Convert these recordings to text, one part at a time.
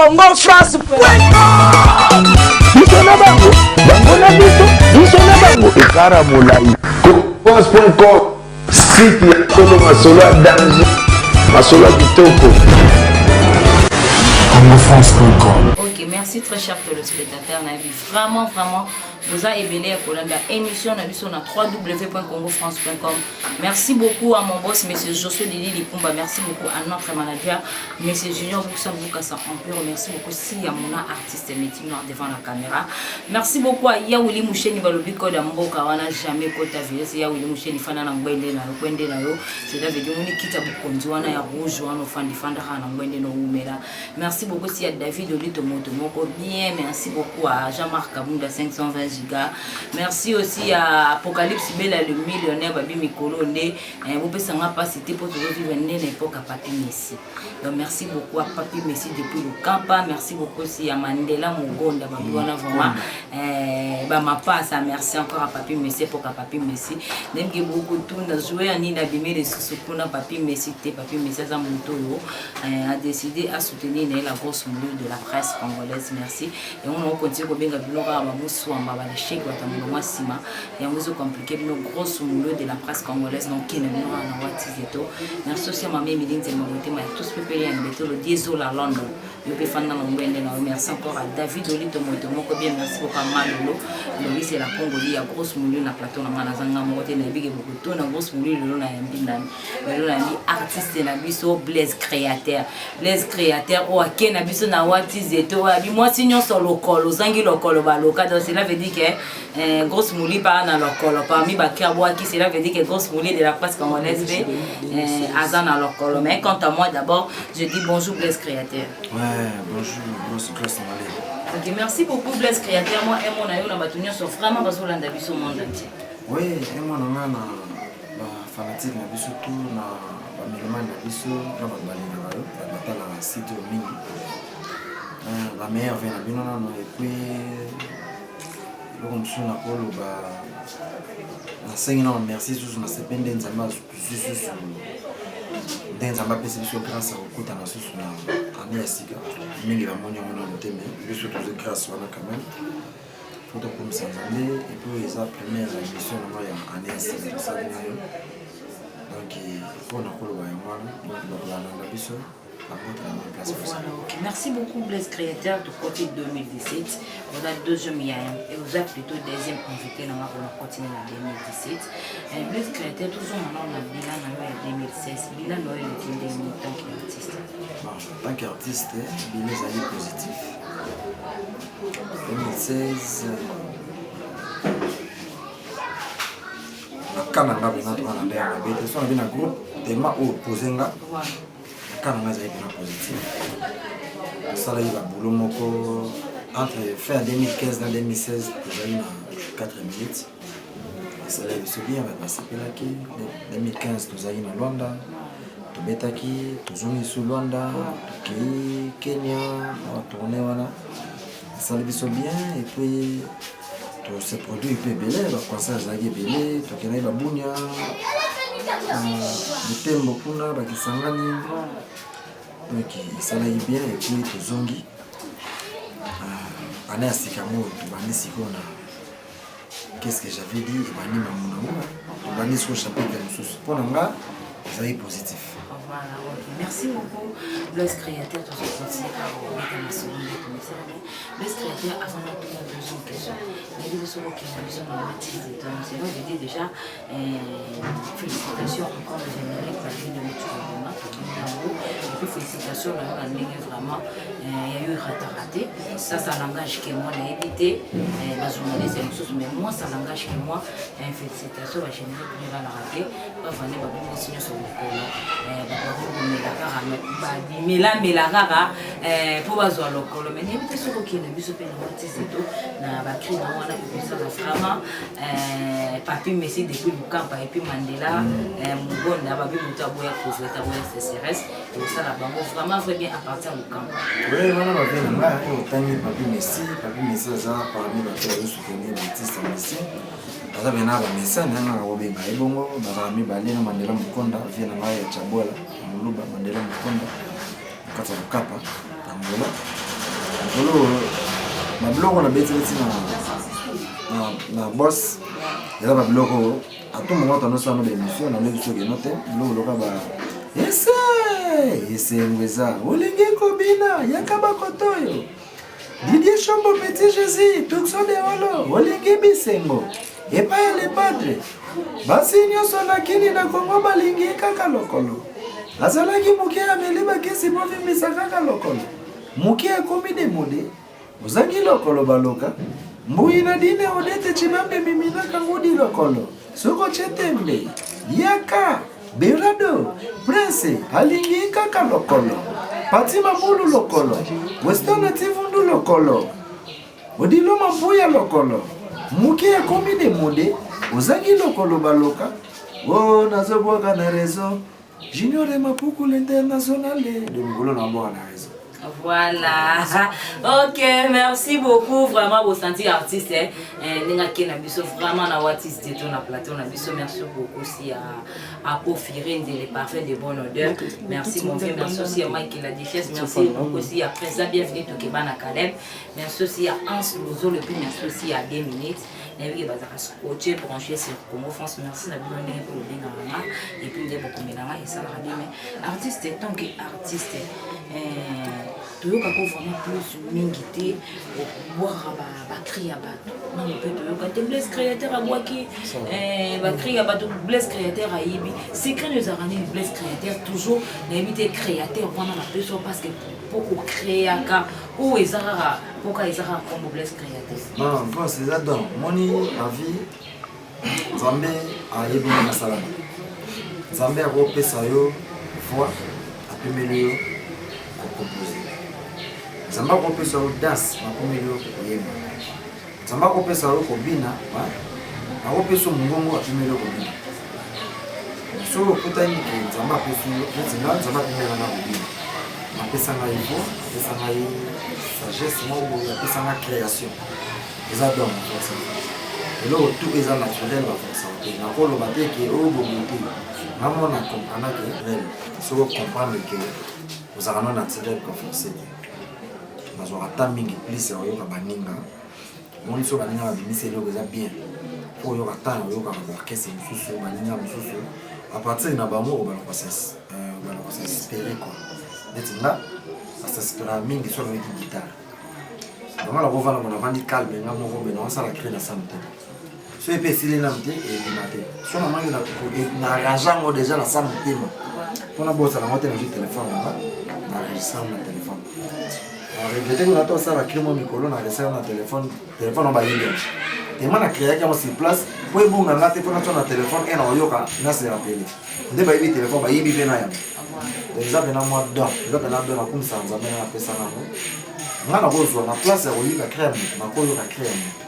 Congo France biso na bango bango na biso biso na bango ekara molai france.com site ya solo masolo ya danger masolo ya kitoko congofrance.com Ok, merci très cher téléspectateur. Nayebi vraiment, vraiment, boza ebele ya kolanda émission na biso na www.congofrance.com. Merci beaucoup à mon boss, monsieur Josué Didi Lipumba. Merci beaucoup à notre manager, monsieur Junior Bouksan Boukassa Empire. Merci beaucoup aussi à mon artiste Métis Noir devant la caméra. Merci beaucoup à Yaouli Moucheni Balobi Koda Mboka wana jamais kota virus Yaouli Moucheni fana na ngwende na yo kwende na yo. C'est à dire moni kita bokonzi wana ya rouge wana ofandi fandaka na ngwende no umela. Merci beaucoup aussi à David Olito Moto Moko bien. Merci beaucoup à Jean-Marc Kabunda 520 gigas. Merci aussi à Apocalypse Bella le millionnaire Babi Mikolo nde eh, bopesanga mpasi te mpo tozovivre nde na époque ya Papi Messi. Donc merci beaucoup à Papi Messi depuis Lukampa. Merci beaucoup aussi à Mandela Mugonda Babi wana vraiment eh, bamapasa. Merci encore à Papi Messi époque ya Papi Messi. Ndenge beaucoup tuna jouer ya nini abimi lisusu kuna Papi Messi te. Papi Messi aza moto oyo eh, a décidé à soutenir na ye la grosse moulure de la presse congolaise. Merci. Yango na continue kobenga bino kaka bamuswamba balesheki bato ya molongo ya nsima yango ezocomplike bino grosse moulure de la presse congolaise nokende bino kaka na watizeto. Merci aussi à mama Emilie Nzemba motema ya tous pepele ya mbetolo Diezola London yo mpe fanda na ngwende na yo. Merci encore à David Olito moto moko bien. Merci beaucoup à Malolo Loris la Congoli ya grosse moulure na plateau na nga nazanga moko te nayebi ke bokotuna grosse moulure lelo nayambi nani lelo nayambi artiste na biso Blaise Créateur. Blaise Créateur oyo ake na biso na wati zeto oyo abi mwasi nyonso lokolo ozangi lokolo baloka. Donc cela veut dire que eh, grosse moulure paa na lokolo parmi baki abwaki. Cela veut dire que grosse moulure de la presse congolaise mpe eh, aza na lokolo. Mais quant à moi d'abord je dis bonjour Blaise Créateur. Ouais, bonjour, grosse grosse Malais. Ok, merci beaucoup Blaise Créateur. Moi emo na yo na bato nyonso vraiment bazolanda biso monde entier. Oui, emo na nga na ba fanatique na biso tout na ba mélomane na biso na bato balingaka yo bato batalaka site oyo mingi ba meilleur vie na bino nano. Et puis eloko mosusu nakoloba nasengi nano merci susu nasepe nde Nzambe azwi susu ndenge Nzambe apesi biso grâce ya kokutana susu na année ya sika. Mingi bamoni yango nano te, mais biso tozwi grâce wana quand même, faut tokumisa Nzambe. Et puis eza première émission na ngai ya année ya sika tosali na yo, donc mpona koloba yango wana. Donc bato balanda biso bambote na bango place. Voilà, ok. Merci beaucoup Blaise Créateur de côté 2017. Vous êtes deuxième et vous êtes plutôt deuxième invité dans la continuer en 2017. Blaise Créateur, toujours maintenant on a bilan en 2016. Bilan Noël en tant qu'artiste. Bon, en tant qu'artiste, bilan ezali positif. 2016 na ka na nga mpena toka na nde ya mabe te so na bi na groupe tellement oyo pose nga na ka na nga ezali mpena positif. Tosalaki babulo moko entre fin ya 2015 na 2016, tozali na 4 minutes, esalaki biso bien, bato basepelaki. 2015 tozalaki na Lwanda, tobetaki, tozongi su Lwanda, tokei Kenya na batourne wana, esali biso bien. Et puis tose produit mpe ebele, baconcert ezalaki ebele, tokendaki babunia, Butembo kuna, bakisangani, donc esalaki bien. Et puis tozongi année ya sika yango, tobandi sikoyo na qu'est-ce que j'avais dit, ebandi mamu nango, tobandi sikoyo chapitre mosusu. Mpo na nga ezalaki positif. Voilà, ok. Merci beaucoup, Blaise Créateur, toujours continuer à remettre ma seconde. Blaise Créateur, avant de la deuxième question, mais nous sommes qui ont besoin de donc c'est vrai, je dis déjà, félicitations encore le générique, la vie de vraiment, et puis félicitations, là, vraiment, il y a eu raté raté, ça langage que moi, j'ai évité, la journaliste, mais moi, ça langage que moi, félicitations, la générique, il a raté, bavande babimisi nyonso lokolo bakomela kaka babimelamela kaka mpo bazwa lokolo. Mais nayebi te soki okende biso mpe na watizeto na bacri na wana ekosala vraiment Papi Messi depuis Lukampa et puis Mandela Mugonda babi moto aboya pauvreté, aboya sécheresse, ekosala bango vraiment vrai bien à partir ya Lukampa. Oui, wana bavie na ngai otangi Papi Messi. Papi Messi aza parmi bato bazosoutenir baartiste musicien, aza pena bamesa na nga kobenga ye bongo. Bazala mibale na Mandela Mokonda, vie na ngai ya Chabwala Moluba, Mandela Mokonda na kati ya Lukapa na Angola. Mikolo babiloko na beti beti na na boss eza babiloko à tout moment tonosala no baémission na nde biso keno te biloko loka ba ese esengo eza olingi kobina yaka bakotoyo Didier Shombo Petit Jésus Tucson de Olo olingi bisengo epai ya le padre basi nyonso na kini na Kongo balingi kaka lokolo azalaki moke ameli bakisi bovimbisa kaka lokolo moke akomi demode ozangi lokolo baloka mbuyi na dine odete chibambe miminaka ngudi lokolo soko chetembe yaka Berado, Prince alingi kaka lokolo. Pati Mabulu lokolo. Weston Tivundu lokolo. Odilo Mambuya lokolo. Muke ekomi demode, ozangi lokolo baloka. Oh, nazobwaka na reseau. Junior Mapuku l'international. De mikolo na bwaka na reseau. Voilà. Ok, merci beaucoup. Vraiment, vous sentez artiste. Hein. Eh, ndenge ake na biso vraiment na watis teto na plateau na biso. Merci beaucoup aussi à, à Kofi Rende, le parfum de bonne odeur. Merci mon vieux. Merci aussi à Mike la Duchesse. Merci beaucoup aussi à Président Bienvenue Tokeba na Caleb. Merci aussi à Hans Lozo, le puis merci aussi à 2 minutes. Nayebi ke bazalaka scotché branché sur Congo France. Merci na bino ndenge mpe bobengaka nga et puis nde bokomela nga esalaka bien. Mais artiste, tant que artiste, toyokaka vraiment plus mingi te obwaka bacri ya bato nano mpe toyoka te Blaise Créateur abwaki bacri ya bato. Blaise Créateur ayebi secret no ezalaka nini? Blaise Créateur toujours nayebi te créateur wana bapesi parce que mpo ocréaka oyo eza kaka mpoka eza kaka kombo Blaise Créateur. Non, boss, eza don. Moni na vie, Nzambe ayebi ndenge asalaka. Nzambe akopesa yo voix, apimeli yo kocompose. Nzambe akopesa yo danse, apimeli yo koyemba. Nzambe akopesa yo kobina, akopesa yo mongongo, apimeli yo kobina. Soki okutani ke Nzambe apesi yo, neti nga, Nzambe apimela nga kobina, apesa ngai voix, apesa ngai sagesse moko boye, apesa nga création. Eza don na force. Eloko tout eza naturel, baforçaka te. Nakoloba te ke oyo boboye te. Nga mona comprendre ke soki ocomprendre ke ozalaka no naturel, koforce te. Nazwaka ata mingi plus ya koyoka baninga. Omoni, so baninga babimisi eloko eza bien, po oyoka ntango oyokaka baorchestre mosusu, baninga mosusu, à partir na bango obala kos'inspirer quoi. Neti nga nas'inspiraka mingi so nayoki guitare. Yango nakovanda mo, navandi calme nga moko, me naosala cri na sa motema. So epe esili nanu te, ebima te. So namangi na arrange yango déjà na sa motema mpona bosala yango te, nazwi telefone nanga, na enregistre yango na telefone. Naregretter kuna to osala cri mo mikolo, na enregistre yango na telefone. Telefone yango bayibi yango tema na créaki yango sur place mpo ebunga nga te, mpona tya na telefone e na oyoka na se rappeler. Nde bayibi telefone, bayibi mpe na yango. Donc eza mpena mwa don, eza mpena don. Nakumisaka Nzambe nga napesanga yango. Nga nakozwa na place ya koyika cri ya motu, nakoyoka cri ya motu,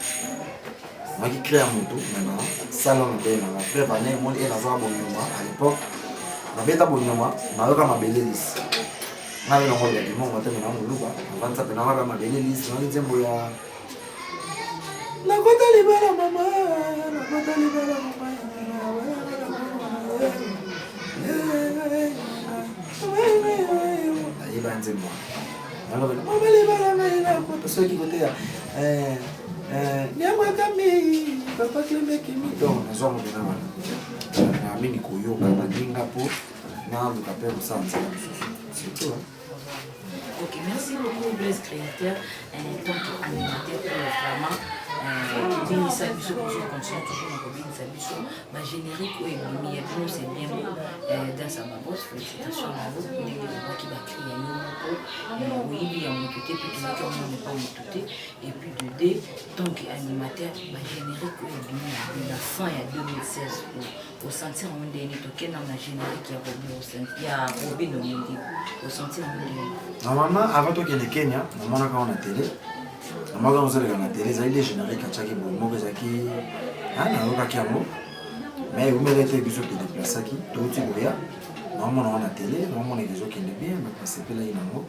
naki cri ya motu me na salon mpe nanga preuve ane emoni e nazwaka bonyoma. À l'époque nabeta bonyoma, nayoka mabele lisi nga mpe nango loba limongo te, me na moluba navandisa mpe nangaka mabele lisi, naki nzembo ya nakota libala mama, nakota libala mama, nayeba nzembo wana libala ngai nakota soki koteya nyamwakami papa Clemekimi. Donc nazwa mobena wana na mingi koyoka baninga mpo naluka mpe kosala nzela mosusu surtout. Ok, merci beaucoup Blaise Créateur, en tant qu'animateur vraiment kobinisa biso, toujours continue toujours na kobinisa biso. Bagénérique oyo ebimi ya bino, c'est bien beau. Danse ya babos, félicitation na yo ndenge obwaki bacri ya yo moko, oyebi ya motu te mpe toyoki yango epa motu te. Et puis de deux, tant que animateur, bagénérique oyo ebimi na fin ya 2016, osentir yango ndenge tokenda na générique ya Robino Mindi, osentir yango ndenge? Normalement, avant tokende Kenya, namonaka yango na télé, namonaka yango ozoleka na télé. Ezali de générique atiaki boye moko, ezalaki, nayokaki yango, mais eumeli ete biso todéplaçaki, touti koya, naomona yango na télé, naomonaka ezokende bien, bato basepelaki nango.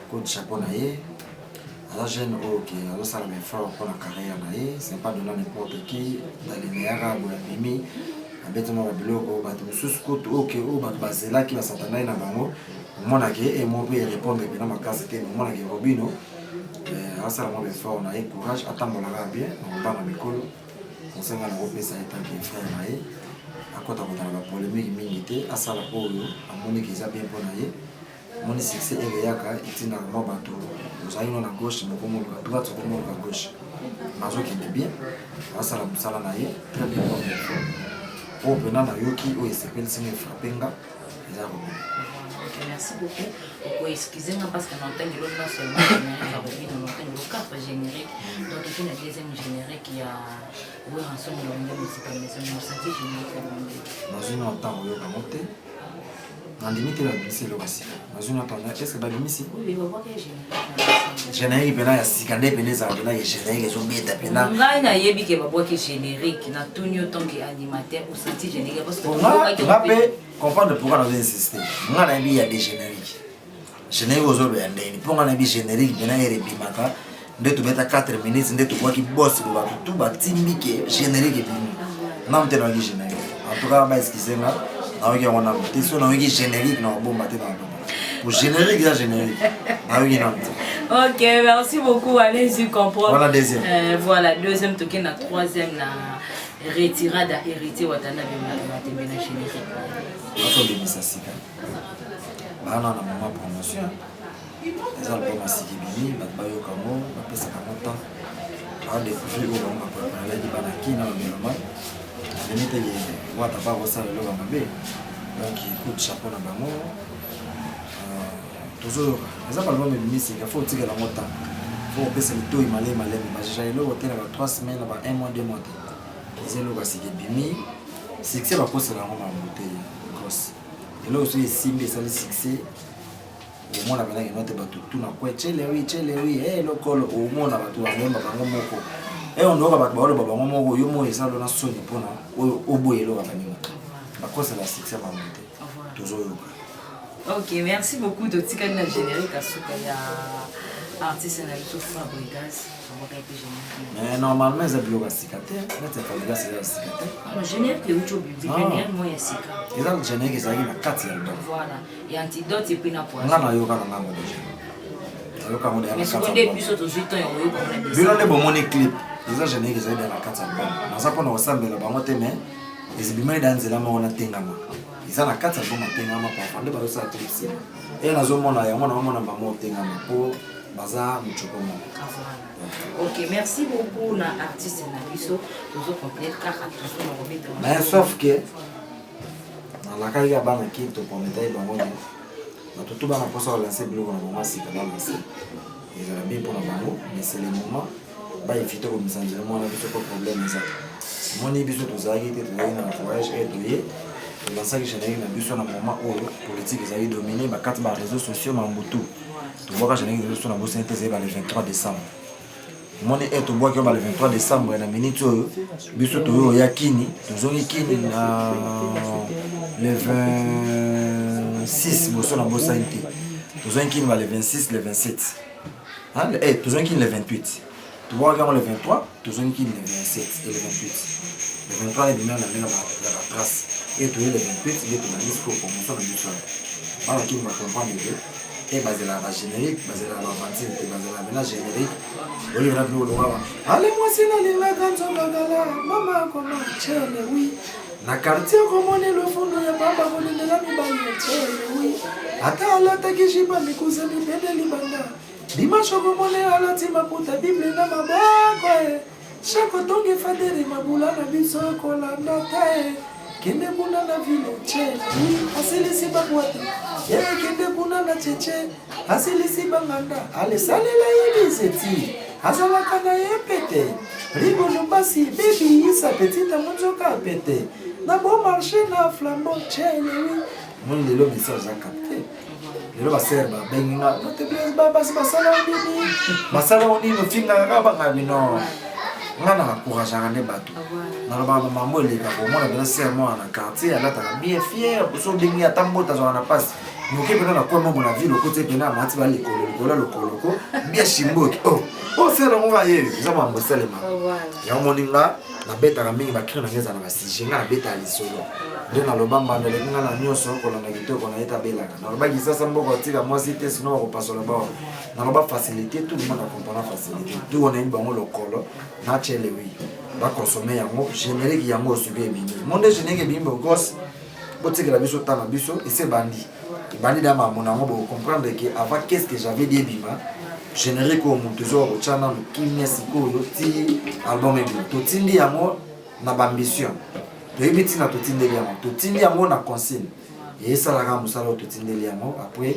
Coup de chapeau na ye. Aza jeune oyo ke azosala baeffort mpona carrière na ye. C'est pas donné n'importe qui dalineyaka boye abimi, abeti mwa babiloko. Bato mosusu kutu oyo ke oyo bato bazelaki basatandaki na bango, omonake e mo mpe répondre mpena makasi te. Omonake Robino. Eh, asala mwa effort na ye, courage, atambolaka bien na kobanga mikolo. Conseil nga nakopesa ye tant que frère na ye, akɔtakɔta na bapolémique mingi te, asala oyo amoniki eza bien mpo na ye. Moni succès eleyaka, etindaka mwa bato ozali no na gauche, mokomoluka droite, okomoluka gauche. Nazokende bien, asala mosala na ye très bien comme il faut. Oyo mpena nayoki, oyo esepelisi nga, efrappe nga, eza Robin. Ok, merci beaucoup. Oko excusez moi parce que na ntangi lo non seulement générique ya Robin, na ntangi lo quatre générique. Donc et na deuxième générique ya Werrason Wenge Musica Maison, na senti générique ya Wenge. Nazwi na ntango oyoka ngo te, nandimi te babimisi eloko ya sika. Nazwi na ntango, est ce que babimisi Oui, babwaki générique. Générique mpena ya sika nde pene ezala mpena ke générique ezobeta mpena? Ngai nayebi ke babwaki générique. Natuni yo tant que animateur, osenti générique parce que nga mpe comprendre pourquoi nazo insiste. Nga nayebi ya des générique, générique ozoloba ya ndeni, mpo nga nayebi générique mpena ere ebimaka nde tobeta 4 minutes, nde tobwaki bos bo bato tu batimbi ke générique ebimi. Nanu te nayoki générique. En tout cas, baexcuse nga, nayoki yango nanu te. So nayoki générique na kobomba te, na kobomba po générique eza générique, nayoki nanu te. Ok, merci beaucoup. Allez-y comprendre. Voilà deuxième. Voilà, deuxième token, na troisième, na retirada Héritier Watanabe Matembe na générique. Bazobimisa sika, bana na mama promotion, eza album ya sika ebimi, bato bayoka yango, bapesaka yango temps badécouvrir oyo bango bapreparelaki bana kina bamelomane. Andimi teke wata bakosala eloko ya mabe. Donc coup de chapeau na bango. Tozoyoka eza balbum ebimi sika, faut otikela yango temps, faut kopesa litoi malemi malemi. Bajaja eloko te na ba 3 semaines, na ba 1 mois, 2 mois te. Eza eloko ya sika ebimi, succès bakosela yango makambo te. Grosse eloko soki esimbi, esali succès, omona mpena keno te bato tuna kwe chelewi chelewi e lokolo, omona bato bangoyemba bango moko e ondoka, bato baoloba bango moko. Yo moko esalo na soni mpona oyo oboya eloko ya baninga. Bakosela succès bango te, tozoyoka. Ok, merci beaucoup. Totikali na générique asuka ya artiste na biso Fabregas, abwaka mpe générique. Mais normalement eza biloko ya sika te, neti ya Fabregas eza ya sika te. Non, générique euti obimisi générique moko ya sika. Eza générique ezalaki na kati ya album. Voilà, ya antidote et puis na poison. Nga nayoka na ngango déjà, nayoka yango deya na mais kati sikoyo ya nde album. biso tozwi temps ya koyoka ngo na Bino décembre. nde bomoni clip, eza générique ezali deya na kati ya album. Naza mpona kosambela bango te, mais ezibimaki da nzela moko natengama, eza na kati ya album atengama. Parfois nde bazosala clip nsima e nazomona yango, naomona bango otengama mpo baza mocopo moko. Ah, voilà. Ok, merci beaucoup na artiste na biso. Tozocontinue kaka toujours na kobeta. Mais sauf que nalakaki ya bana ki toprometaki bango ke bato tu bana mposa balanse biloko na bango ya sika, balanse, ezala bien mpona bango. Mais c'est le moment baévite komisa nzela mwana biso, po problème eza. Omoni biso tozalaki te, tozalaki na voyage e toye tolansaki générique na biso na moment oyo politique ezalaki domine bakati ba réseaux sociaux mambutu. Tobwaka générique na biso na bosani te, ezali ba le 23 décembre. Omoni e tobwaki oyo ba le 23 décembre. Na minute oyo biso toyo oya kini, tozongi kini na le 26, boso na bosani te, tozongi kini ba le 26, le 27. Hein, tozongi kini le 28, tobwakaki yango le 23, tozongi kini le 27 et le 28. Le 23 ebimi na ndenge ya batrace e toye le 28 nde tobandi sikoyo promotion na biso wana. Bana kini bacomprendre ke e bazelaka bagénérique, bazelaka bavantile te, bazelaka mpena générique. Oyebela biloko lokaka ale mwasi nalingaka nzongakala mama akoma chele wi na quartier, okomoni lofundu ya pamba kolindela mibali ya chele wi, ata alataki jipa mikusa mibende libanda. Dimanche okomoni alati maputa, bible na maboko e chaque otongi efandeli mabula na biso kolanda te. Kende kuna na ville che asilisi babwate ye, kende kuna na cheche asilisi banganda, alesalela ye bizeti azalaka na ye pete rigolo basi bebi isa petita monzoka pete na bon marché na flambeau chelewi. Moni lelo message aza capté. Lelo basere babengi nga basi basala nini, basala nini, ofingaka kaka banga bino. Nga na encourageaka nde bato, nalobaka bamambo eleka komona mpena sere mwana na quartier alataka bien, fier. So obengi ata mbota azwaka na mpasi moke mpena na coin moko na ville, okoti mpena amati ba likolo likolo ya lokoloko bien shimboki. Oh, oh, sere yango nga ye eza mambo esalema yango. Moni nga Nabetaka mingi bacri na ngai eza na basujet, ngai nabetaka lisolo nde naloba mbanda eleki ngai na nyonso kolanda kitoko na ye tabelaka. Naloba kisasa mboka otika mwasi te, sino bakopasola bao. Naloba facilité, tout le monde acomprend facilité tout. Onayebi bango lokolo na chelewi bakonsome yango générique yango osuki ebimi monde générique ebimi bogos botikela biso temps na biso ese ebandi ebandi da makambo na yango. Bocomprendre que avant, qu'est ce que j'avais dit ebima générique oyo moto ezoka kotya nano kimia. Sikoyo ti album ebima, totindi yango na baambition, toyebi ntina totindeli yango, totindi yango na consigne, esalaka mosala oyo totindeli yango après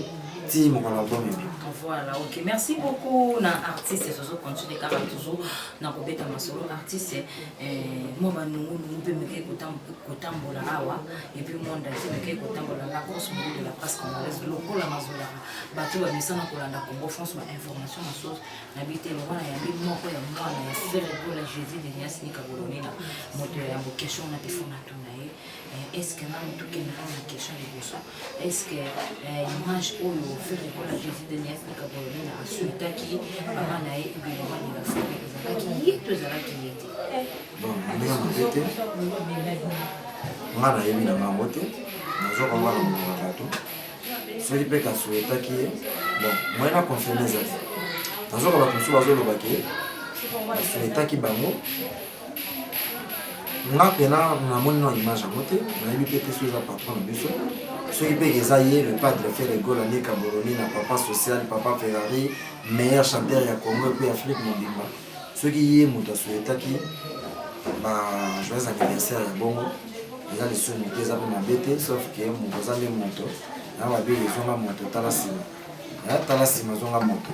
ti mokolo album ebima. Voilà, ok. Merci beaucoup na artiste. Zozo continue kaka toujours na kobeta masolo artiste. Mwa banungunungu mpe meke kotambola awa et puis monde entier meke kotambola. La grosse moulu de la presse congolaise, lokola nazolaka bato bamesana kolanda Congo France, bainformation na source nayebi te. Lokola yambi moko ya mwana ya Ferre Gola, Jésus de Nias Nika Bolonina, moto ya yambo, question na te fona tuna ye: est ce que nanu tokende nanu na question liboso, est ce que image oyo Ferre Gola, Jésus de Nias Nika Bolonina asouhaitaki mama na ye Igwe Roi de la Forêt, ezalaki ye to ezalaki ye te? Bon, ndenge mabe te, nga nayebi na ngango te, nazwaka nga na monoko ya bato. Soki mpe kasouhaitaki ye, bon, moyen na confirme eza te. Nazoka bato mosusu bazoloba ke basouhaitaki bango. Nga mpena namoni na image yango te, nayebi mpe te soki eza patron na biso, soki mpe eza ye le padre Ferre Gola Nika Boloni na papa social, papa Ferrari, meilleur chanteur ya Congo et puis Afrique mobimba. Soki ye moto asouhaitaki ba joyeux anniversaire ya bongo, eza lisumu te, eza mpe mabe te, sauf ke moto aza nde moto na babeli ezonga moto. Tala nsima, tala nsima, ezonga moto.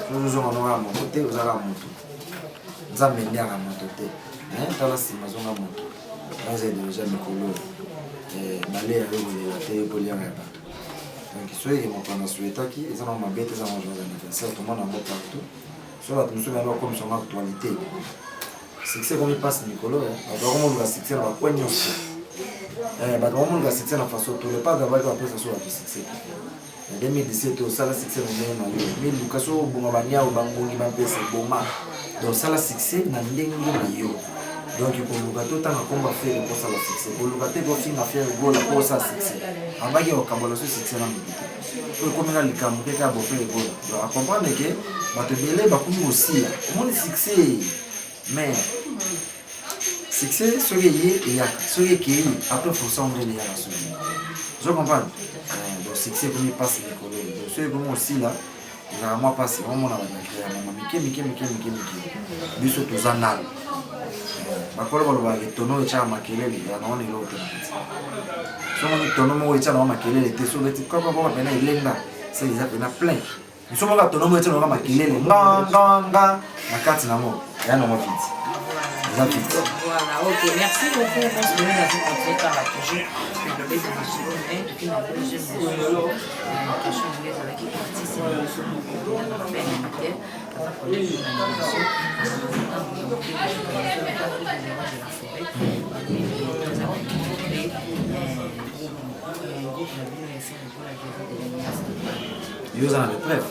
Soki ozonga nonga moto te, ozalaka moto, Nzambe nde aka moto te. Tala nsima, azonga moto. Eza idéologie ya mikolo bale ya yo kolela te po liaka ya bato. Donc soki moto na souhaitaki, eza nango mabe te, eza nango joyeux anniversaire, tomona yango partout. So bato mosusu bayamba kokomisa yango actualité. Succès ekomi mpasi mikolo, bato bakomoluka succès na bakwe nyonso, bato bakomoluka succès na façon to le padre abaki bapesa so bato succès te. Na 2017 osala succès na ndenge na yo, miluka so obonga baniao bangongi bampesa boma. Donc osala succès na ndenge na yo. Donc koluka te otanga nkombo Ferre mpo osala succès, koluka te kofinga Ferre Gola mpo osala succès. Abaki kokabola so succès na motu te po ekomi na likambo te kaka boFerre Gola. Donc acomprendre ke bato ebele bakomi kosila omoni succès, mais succès soki eye eyaka, soki ekei après force ndenge eyaka, soki ozo comprendre. Donc succès ekomi mpasi likolo. Donc soki ekomi kosila, ezalaka mwa mpasi. Omona bato bakrea mama mike mike mike mike mike. Biso toza nano bakolo balobaka etono etyaka makelele ya nango na eloko te na kati. Somoni tono moko etya nango makelele te, soki eti kokokoko pena elenga se eza pena plein. Mosu moko atono moko etya nango makelele nga nga nga na kati nango eya nango vide, eza vide. Voilà, ok. Merci beaucoup. Pense que nous avons continué par la toujours. Na kobeta masolo, mais toki na deuxième mosusu. Question na ngai ezalaki artiste na biso moko mpe animateur aza collègue na animation de la forêt. Balobi bientôt aza kokende groupe na bino ya Ferre Gola, Jésus de l'Unias. Yo oza na bapreuve?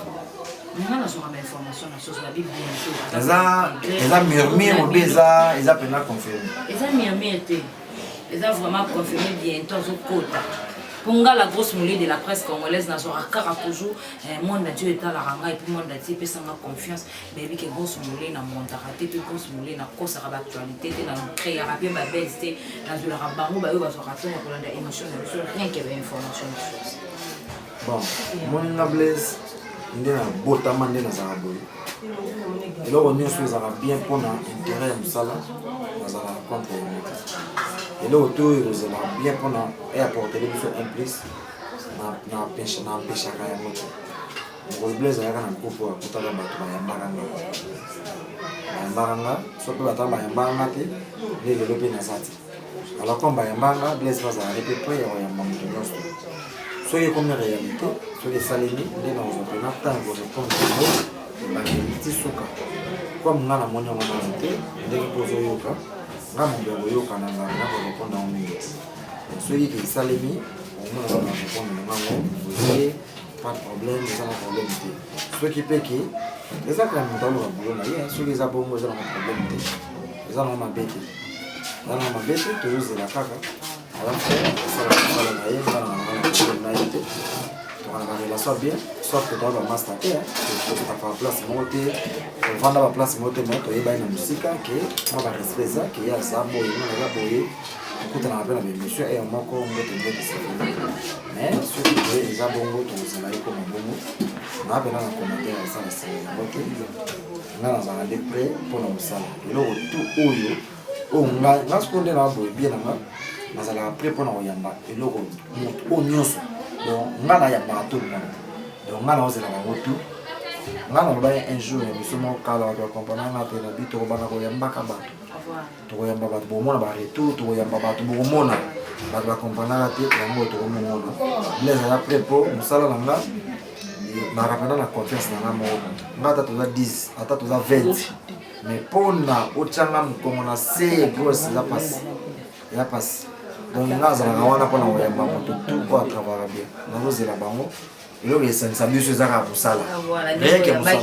Nga nazwaka bainformation na source. Babi bientôt. Eza murmure obe eza mpena confirme? Eza murmure te, eza vraiment confirmé. Bientôt azokota. Mpo nga, la grosse moulée de la presse congolaise, nazwaka kaka toujours monde entier etalaka ngai, et puis monde entier epesanga confiance. Bayebi ke grosse moulée na montaka te, mpe grosse moulée nakosaka baactualité te, na créaka mpe babese te. Nazwelaka bango bayo bazwaka ntongo kolanda émission na biso, rien ke bainformation na source. Bon, omoni nga Blaise, nde nabotama nde nazalaka boye. Eloko nyonso ezalaka bien mpona intérêt ya mosala, nazalaka contre yango te. Eloko to oyo ezalaka bien mpona eapportele biso un plus, na empêchaka yango te. Mokolo Blaise ayaka na groupe oyo, akutaka bato bayambaka nga, bayambaka nga. So mpe bato bayambaka nga te, nde lelo mpe naza te. Alors comme bayambaka nga, Blaise bazalaka mpe prêt ya koyamba moto nyonso. Soki ekomi réalité, soki esalemi, nde nakozwa mpena temps korépondre yango ebandeli ti suka. Comme nga namoni yango nano te, ndenge mpo ozoyoka nga moto ya koyoka na nga, na korépondre yango mingi te. Soki ke esalemi, omona nga na répondre na ngango oye, pas de problème, eza na problème te. Soki mpe ke eza kaka moto aluka boulot na ye, soki eza bongo, eza nango problème te, eza nango mabe te. Wana mabe te, tozozela kaka. Aza frère, asala mosala na ye, nga na nga na problème na ye te. Toka na ba relation ya bien, soit que toza ba master te, tokotaka ba place moko te, tovanda ba place moko te, mais toyebani na mosika ke mwa ba respect eza, ke ye aza boye, nga naza boye. Tokutanaka mpe na ba émission heure moko mbote mbote sefini. Mais soki boye eza bongo, tokozela ye koma bongo. Nga mpenza na commentaire asala nsima yango te. Nga nazalaka nde prêt mpo na mosala. Eloko tout oyo oyo ngai nga sikoyo nde naa boye bien na nga nazalaka prêt mpo na koyamba eloko moto oyo nyonso. Donc nga nayambaka tout le monde. Donc nga naozela bango tout. Nga nalobaki un jour ya biso moko kala bato bakomprena nga te na bi tokobanda koyambaka bato. Tokoyamba bato bokomona ba retour, tokoyamba bato bokomona bato bakomprenaka te yango tokomomona. Blaise aza prêt mpo mosala na nga naka mpenza na confiance na nga moko. Nga ata toza 10 ata toza 20 mais mpona otyanga mokongo na se grosse eza pasi, eza pasi. Donc nga azalaka wana mpona koyamba moto tout oyo atravaka bien. Nazozela bango eloko esangisa biso eza kaka mosala. Rien que mosala.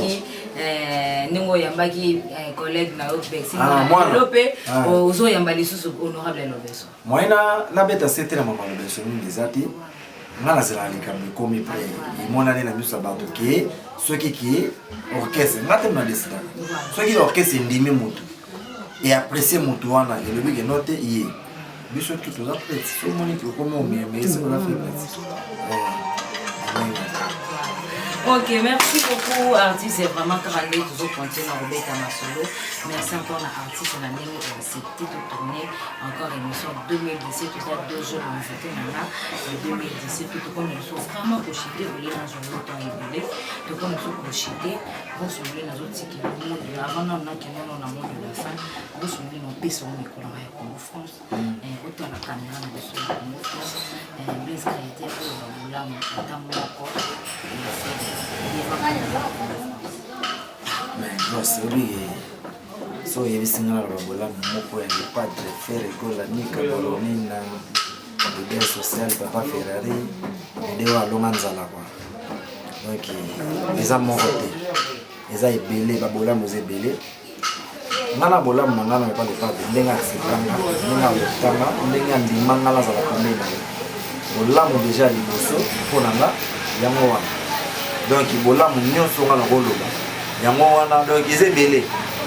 Ndenge oyambaki collègue na yo Bexi, lelo mpe ozoyamba lisusu honorable Lobeso. Moyen nabeta se te na mama Lobeso mingi eza te. Nga nazelaka likambo ekomi pre emonani na miso ya bato ke soki ke orchestre nga te mona desidaka soki orchestre endimi motu e apprécier motu wana elobi ke no te ye biso tu toza prêt. So omoni ke okomi omeme esi oza prêt. Ok, merci beaucoup artiste, c'est vraiment kaka nde tozocontinue na kobeta masolo. Merci encore na artiste na ndenge oaccepte totourner encore émission 2017. Toza 2 jours invité na nga 2017. Tokomi biso vraiment kochite olie nazwa yo temps ebele, tokomi biso kochite grosse mole nazotikela monde avant nano nakende nano na monde de la fin. Grosse mole naopesa yo mikolo ya Congo France, otala caméra na biso ya Congo France. Blaise Créateur oyo babolamu ata moko Mais grosse obi so oyebisi nga na babolamu moko ya le padre Ferre Gola Nika Bolonina leader social papa Ferrari nde oyo alonga nzala kwa. Donc eza moko te, eza ebele, babolamu eza ebele. Nga na bolamu na nga na epa le padre ndenge acceptanga, ndenge alotanga, ndenge andima nga nazala pembeni na ye. Bolamu deja ya liboso mpo na nga yango wana. Donc bolamu nyonso nga nakoloba yango wana. Donc eza ebele.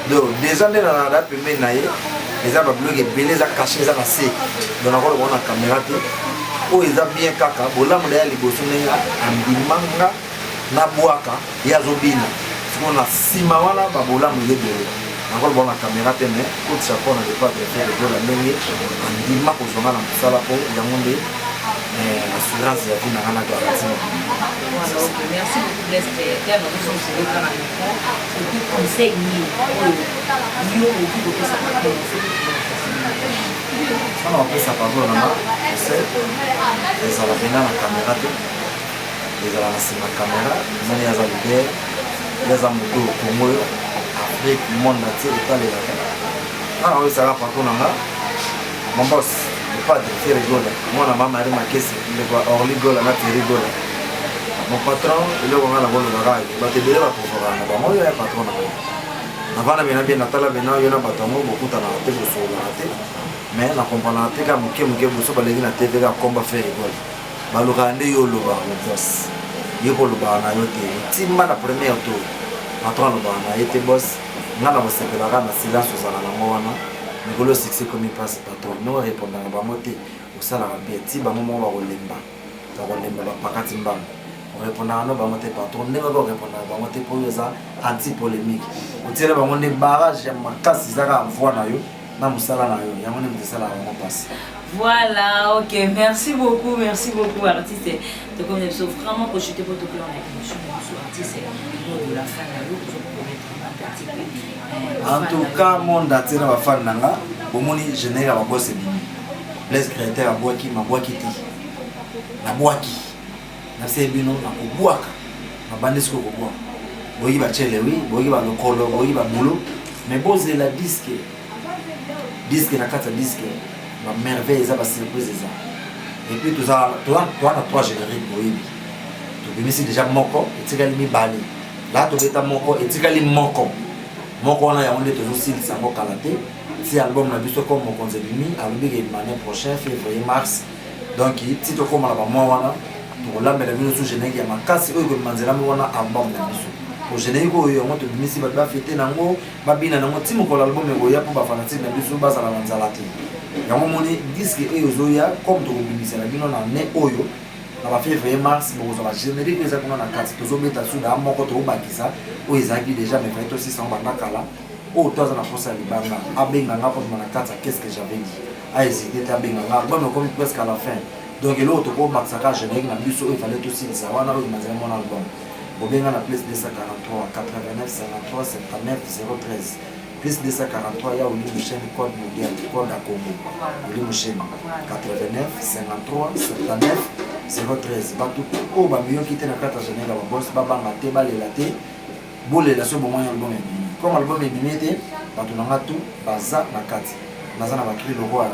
Donc deja nde nazalaka pembeni na ye eza babiloko ebele eza caché, eza na se. Donc nakoloba ngo na caméra te. Oyo eza bien kaka bolamu na ye ya liboso ndenge andima nga nabwaka ye azobina. Sikoyo na nsima wana babolamu eza ebele. Nakoloba ngo na caméra te, mais kotisa mpo na le padre Ferre Gola ndenge andima kozwa nga na mosala mpo yango nde assurance ya vie na nga na garantie. Voilà, ok. Merci beaucoup Blaise Créateur. Nazozongisa kaka na micro. Oki conseil nini oyo yo okoki kopesa patron Sana bapesa patron na nga conseil ezala mpena na caméra te, ezala na nsima caméra. Moni aza leader, ye aza moto oyo Congo oyo Afrique monde entier etalelaka. Nga na oyesaka patron na nga mon boss le padre Ferre Gola, mwana mama Marie Makese, ndeko ya Orly Gola na Thierry Gola. Mon patron eloko nga nakoloba kaka bato ebele baprovokaka na bango oyo ya patron na bango. Navanda mena bien, natala mena yo na bato yango bokutanaka te, bosololaka te, mais na comprenaka te kaka moke moke boso baleki na TV kaka komba Ferre Gola. Balukaka nde yo olobaka mon boss, ye kolobaka na yo te. Ntimba na première tour patron alobaka na ye te boss. Nga na kosepelaka na silence ozala nango wana mikolo succès ekomi mpasi patron ndenge orépondaka bango te osalaka bien ti bango moko bakolemba, bakolemba bapakati mbango. Orépondaka no bango te patron ndenge oyo orépondaka bango te mpo oyo eza anti polémique otiela bango nde barrage ya makasi eza kaka voix na yo na mosala na yo yango nde moto esalaka bango mpasi. Voilà, ok, merci beaucoup, merci beaucoup artiste. Donc on est vraiment projeté pour tout plan émission artiste mot de la fin na yo En tout cas, monde entier na bafan na nga bomoni générique ya baboss ebimi. Blaise Créateur abwaki mabwaki te, nabwaki nase bino nakobwaka nabandi sikoyo kobwaka. Boyoki bachele wi, boyoki balokolo, boyoki babulo, mais bozela disque disque na kati ya disque ba merveille eza, ba surprise eza. Et puis toza na 3 générique boyebi tobimisi déjà moko etikali mibale la tobeta moko etikali moko moko wana yango nde tozosilisa yango kala te. Ti album na biso comme mokonzi ebimi, alobi ke année prochain février mars. Donc ti tokóma na bamois wana, tokolambela bino su générique ya makasi oyo ekobima nzela moko wana album na biso. Po générique oyo yango tobimisi, bato bafete nango, babina nango ti mokolo album ekoya, mpo bafanatike na biso bazala na nzala te. Yango moni disque oyo ezoya, comme tokobimisela bino na année oyo na bafévrier mars, bokozwa bagénérique oyo eza kuna na kati. Tozobeta suda moko, tokobakisa oyo ezalaki déjà, mais fai tosisa yango banda kala. Oyo to aza na posa ya libanga, abenga nga mpo na kati ya "Qu'est-ce que j'avais dit". Ahésité te, abenga nga. Album ekomi presque à la fin, donc eloko tokobakisa kaka générique na biso oyo efale tosilisa wana, oyo manzela mona album. Bobenga na plus 243 89 53 79 013, plus 243 ya Oli Musheni, code mondial, code ya Congo. Oli Musheni, 89 53 79 013. Bato oyo bamiyoki te na kati ya générique ya babos, babanga te, balela te. Bolela so bomoni album ebimi. Comme album ebimi te, bato na nga tu baza na kati, naza na bacri lokwa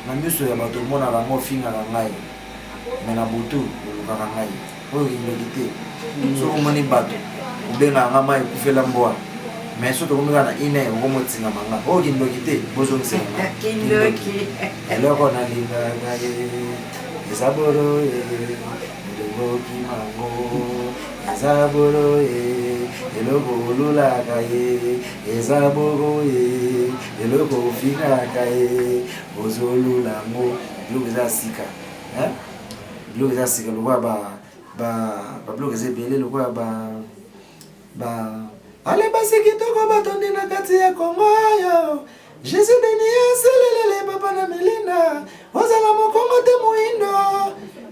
na miso ya bato. Omonaka yango, ofingaka ngai, me na butu olukaka ngai. Oyo kindoki te. Soki omoni bato obengaka nga mai ekufela mbwa, mais so tokomi kaka na ine, okomotingama nga. Oyo kindoki te, bozongisela nga. Kindoki. Eloko nalingaka ye eza bolo ye, ndenge okimango eza bolo ye. Eloko olulaka ye eza bolo ye, eloko ofingaka ye ozolula yango. Biloko eza ya sika, hein? Biloko eza ya sika lokola babiloko eza ebele, lokola ba ale basi kitoko batondi na kati ya Kongo oyo. Jésus Deni aselelele papa na Melinda, ozala mokongo te, moyindo,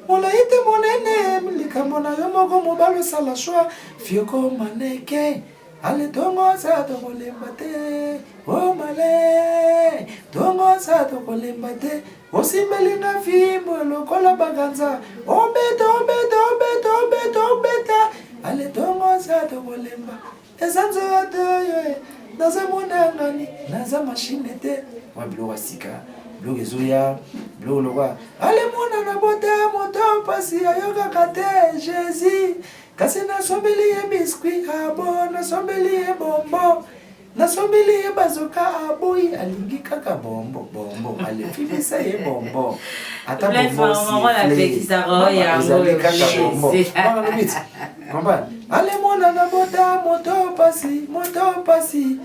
molai te, monene, likambo na yo moko. Mobali osala choix, fioko maneke ale tongo sa tokolemba te, omale tongo sa tokolemba te. Osimbelinga fimbo lokola baganza, obeta, obeta, obeta, obeta, obeta, ale tongo sa tokolemba. Eza nzoto oyo naza monangani, naza machine te. Mwa biloko ya sika, biloko ezoya, biloko lokwa ale mwana na bota moto mpasi ayokaka te. Jésus kasi nasombeli ye biscuit abo, nasombeli ye bombo, nasombeli ye bazoka, aboyi, alingi kaka bombo bombo. Alefibisa ye bombo, ata bombo ezali kaka bombo. Lobiti comprendre, ale mwana na bota moto mpasi, moto mpasi,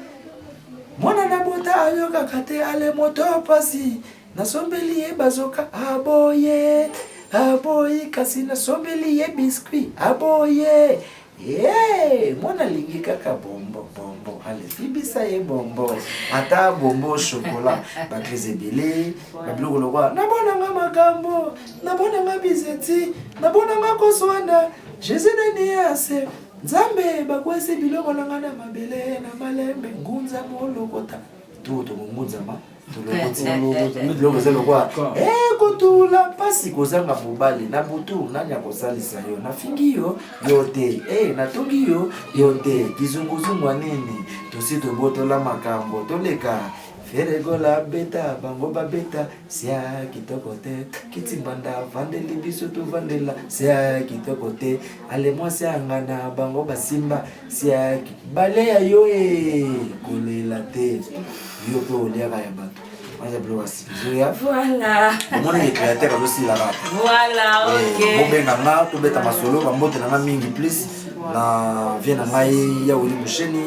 mwana na bota ayokaka te. Ale moto mpasi, nasombeli ye bazoka, aboye, aboyi, kasi nasombeli ye biscuit, aboye ye. Mwana alingi kaka bombo bombo, ale fibisa ye bombo, ata bombo chocolat. Bacrise ebele, babiloko lokwa nabonanga makambo, nabonanga bizeti, nabonanga koswana. Jésus de niase, Nzambe bakwesi biloko na nga na mabele na malembe, ngunza molokota to tokongunzama, tolokoti biloko eza lokwa kotula mpasi, kozanga mobali na butu, nani akosalisa yo? Nafingi yo, yo te, natongi yo, yo te. Kizunguzungu ya nini? Tosi tobotola makambo, toleka. Feregola beta bango, babeta sia kitoko te. Kiti mbanda vandeli biso, tovandela sia kitoko te. Ale mwasi anga na bango basimba sia bale ya yo e kolela te. Yo mpe oliaka ya bato, waza biloko ya sika ezoya. Omoni créateur azosila kaka. Bobenga nga, tobeta masolo. Bambote na nga mingi plus na vie na ngai ya Wili Musheni,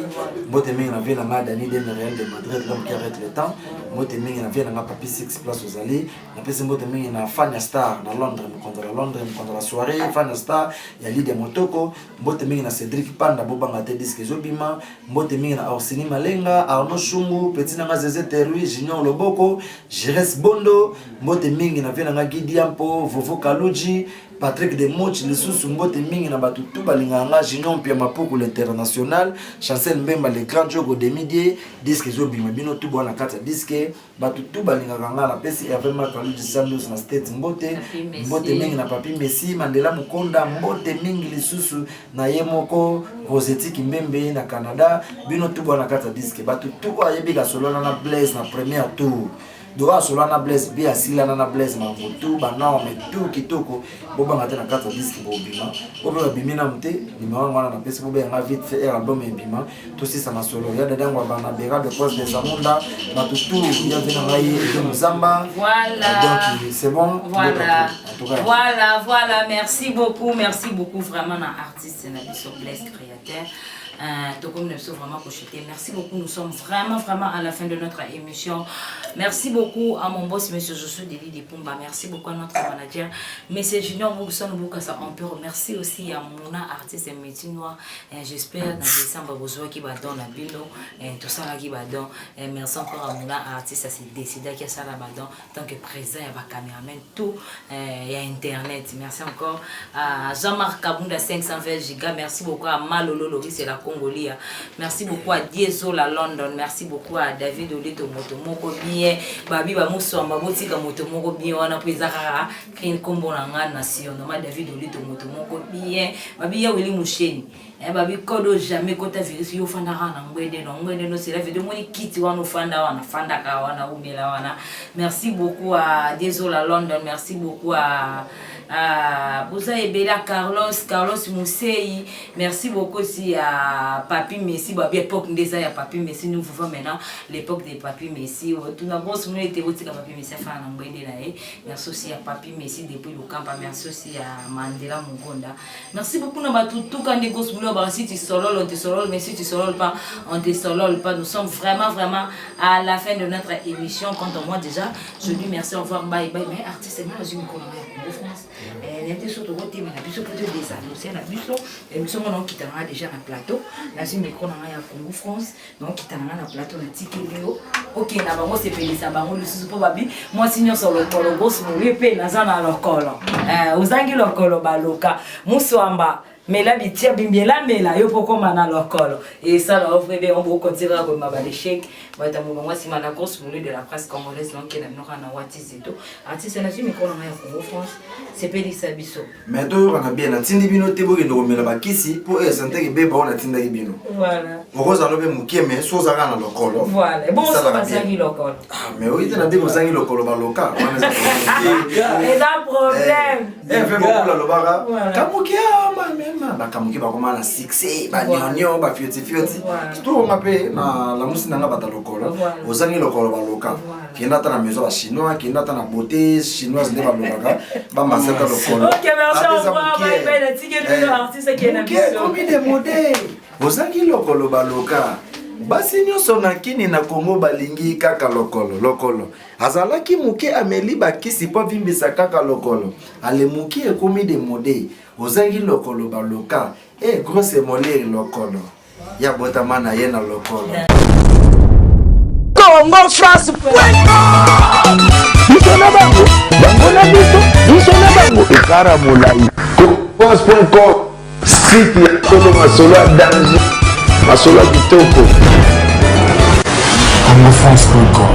mbote mingi na vie na ngai Dani Den Real de Madrid, l'homme qui arrête le temps. Mbote mingi na vie na ngai Papi Six, place ozali. Napesi mbote mingi na Fania Star na Londres, mokonzi ya Londres, mokonzi ya soirée, Fania Star ya Lidia Motoko. Mbote mingi na Cédric Panda, bobanga te, disque ezobima. Mbote mingi na Orsini Malenga, Arnaud Shungu, petit na nga Zeze Terui, Junior Loboko, Jires Bondo. Mbote mingi na vie na nga Guy Diampo, Vovo Kaluji, Patrick de Moch. Lisusu mbote mingi na bato tu balingaka nga, Junior Mpia Mapuku l'international, Chancel Mbemba le grand Jogo Demidie. Disque ezobima, bino tu bwana kati ya disque, bato tu balingaka nga. Napesi Hervé Makaluji Sandos na State mbote. Mbote mingi na Papi Messi Mandela Mokonda, mbote mingi lisusu na ye moko Roseti Kimbembe na Canada. Bino tu bwana kati ya disque, bato tu oyo ayebi kasolola na Blaise na première tour. Donc asola na Blaise bi asilana na Blaise makambo tout banorme tout kitoko. Bobanga te na kati ya disque bobima oyo mpe babimi nanu te. Numero yango wana napesi, bobenganga vite fait air album ebima, tosisa masolo ya dada yango abana bera de poste de Zamunda bato tout ya ve na ngai Edo Muzamba. Voilà. Donc c'est bon. Voilà. En tout cas. Voilà, merci beaucoup, merci beaucoup vraiment na artiste na biso Blaise Créateur. Tokomi na biso vraiment kochuter. Merci beaucoup, nous sommes vraiment vraiment à la fin de notre émission. Merci beaucoup à mon boss, monsieur Josué Deli de Pumba. Merci beaucoup à notre manager, monsieur Junior Boukson Boukassa Empire. Merci aussi à mon artiste Métier Noir. J'espère dans décembre bozwaki badon na bino, tosalaki badon. Merci encore à mon artiste, s'est décidé qui asala badon tant que président ya bacaméraman tout ya internet. Merci encore à Jean-Marc Kabunda 520 giga. Merci beaucoup à Malolo Loris et la Congolia. Merci beaucoup à Dieso la London. Merci beaucoup à David Olito moto moko bien babi bamuswamba botika moto moko bien wana po eza kaka krine nkombo na nga na surnommé David Olito moto moko bien babi ya Wili Musheni. Babi kodo jamais kota virus yo ofandaka na ngwende no ngwende no cela veut dire omoni kiti wana ofanda wana fandaka wana umela wana. Merci beaucoup à Desola London. Merci beaucoup à boza ebele, à Carlos Musei. Merci beaucoup aussi à Papi Messi. Babi époque nde eza ya Papi Messi. Nous vivons maintenant l'époque de Papi Messi. Tuna grosse moni ete botika Papi Messi afana na ngwende na ye. Merci aussi à Papi Messi depuis Lukampa. Merci aussi à Mandela Mugonda. Merci beaucoup na bato tuka nde grosse moni baka si tu solole, on te solole, mais si tu solole pas, on te solole pas. Nous sommes vraiment vraiment à la fin de notre émission. Quant à moi déjà, je dis merci, au revoir, bye bye. Mais artiste nga nazwi mikolo na ya Congo France nayete so tokotema na biso po todésannonce na biso émission ngo. Naokita nanga déjà na plateau, nazwi micro na ngai ya Congo France, naokita na ngai na plateau, natikeli yo okende na bango, sepelisa bango lisusu mpo babi mwasi nyonso lokolo grosse moye mpe naza na lokolo. Ozangi lokolo baloka muswamba mela bitia bimbelamela yo mpo koma na lokolo esala o vrai bien. Obokontinue kaka komema balechec bato ya molongo nsima na grosse moulu de la presse congolaise. Naokenda bino kaka na wati zeto. Artiste, nazwi micro na ngai ya Congo France, sepelisa biso. Mais toyokana bien, natindi bino te bokende komela bakisi mpo esanteke beba oyo natindaki bino. Okozala mpe moke, mais so ozalaka na lokolo. Voilà, bongo so bazangi lokolo? Ah, mais oyi te na ndenge ozangi lokolo baloka wana. Eza problème. Fe bokula alobaka kamoke mamema bakamoke bakoma na succès, banionio bafiotifioti. Surtout mpe na lamusi nanga bata lokolo, ozangi lokolo baloka, kenda ata na maison bachinois, kenda ata na beauté chinoise nde balokaka bamasata lokolo. Komi démodé, ozangi lokolo baloka. Basi nyonso na kini na Kongo balingi kaka lokolo. Lokolo azalaki moke, ameli bakisi mpo avimbisa kaka lokolo. Ale moke ekomi démodé, ozangi lokolo baloka e grosse molire lokolo ya botama na ye na lokolo. Congo France. Biso na bango, bango na biso, biso na bango ekara molai. France.com, site ya solo, masolo ya danger, masolo ya kitoko. congofrance.com.